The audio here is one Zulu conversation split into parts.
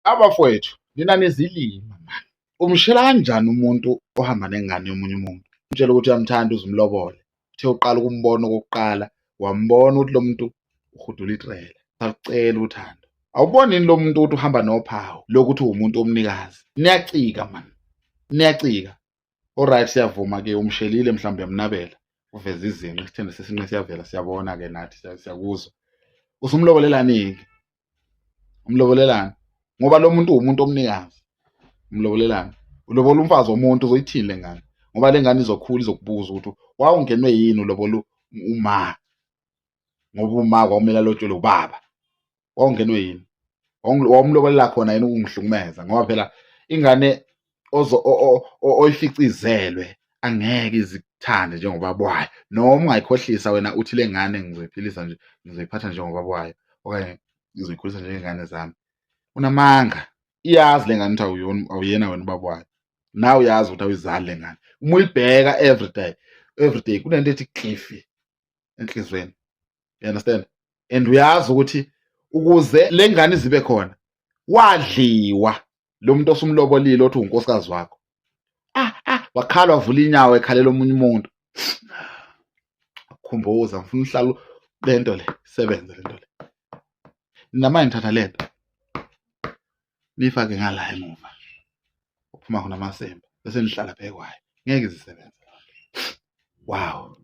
Abafowethu, nina nizilima mani. Umshela kanjani umuntu ohamba nengane yomunye umuntu? Umtshela ukuthi uyamthanda uze umlobole. Uthe uqala ukumbona okokuqala, wambona ukuthi lo muntu uhudula itrela. Sakucela uthando. Awuboni yini lo muntu ukuthi uhamba nophawu lokuthi uwumuntu omnikazi? Niyacika mani. Niyacika. Alright siyavuma ke umshelile mhlawumbe uyamnabela. Uveza izinqe, isithende sesinqe siyavela siyabona ke nathi siyakuzwa. Usumlobolelani-ke? Umlobolelani? Ngoba lo muntu uwumuntu omnikazi. Umlobolelani? Ulobola umfazi womuntu uzoyithini le ngane? Ngoba le ngane izokhula izokubuza ukuthi wawungenwe yini ulobola uma ngoba uma kwakumele alotshelwe ubaba. Wawungenwe yini? Wawumlobolela khona yini ukungihlukumeza ngoba phela ingane oyificizelwe angeke izikuthande njengobaba wayo noma ungayikhohlisa wena uthi le ngane ngizoyiphilisa nje ngizoyiphatha njengobaba wayo okanye ngizoyikhulisa njengengane zami unamanga iyazi le ngane ukuthi awuyena wena ubaba wayo nawe uyazi ukuthi awuyizali le ngane uma uyibheka every day every day kunento ethi klifi enhlizweni you understand and uyazi ukuthi ukuze le ngane izibe khona wadliwa lo muntu osumlobolile othi unkosikazi wakho ah ah wakhala wavula inyawo ekhalela omunye umuntu khumbuza ngifuna uhlala lento le sebenze lento le namanje ngithatha lento niyifake ngala emuva uphuma khona amasemba bese nihlala phekwayo ngeke izisebenze wow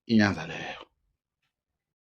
inyanza leyo.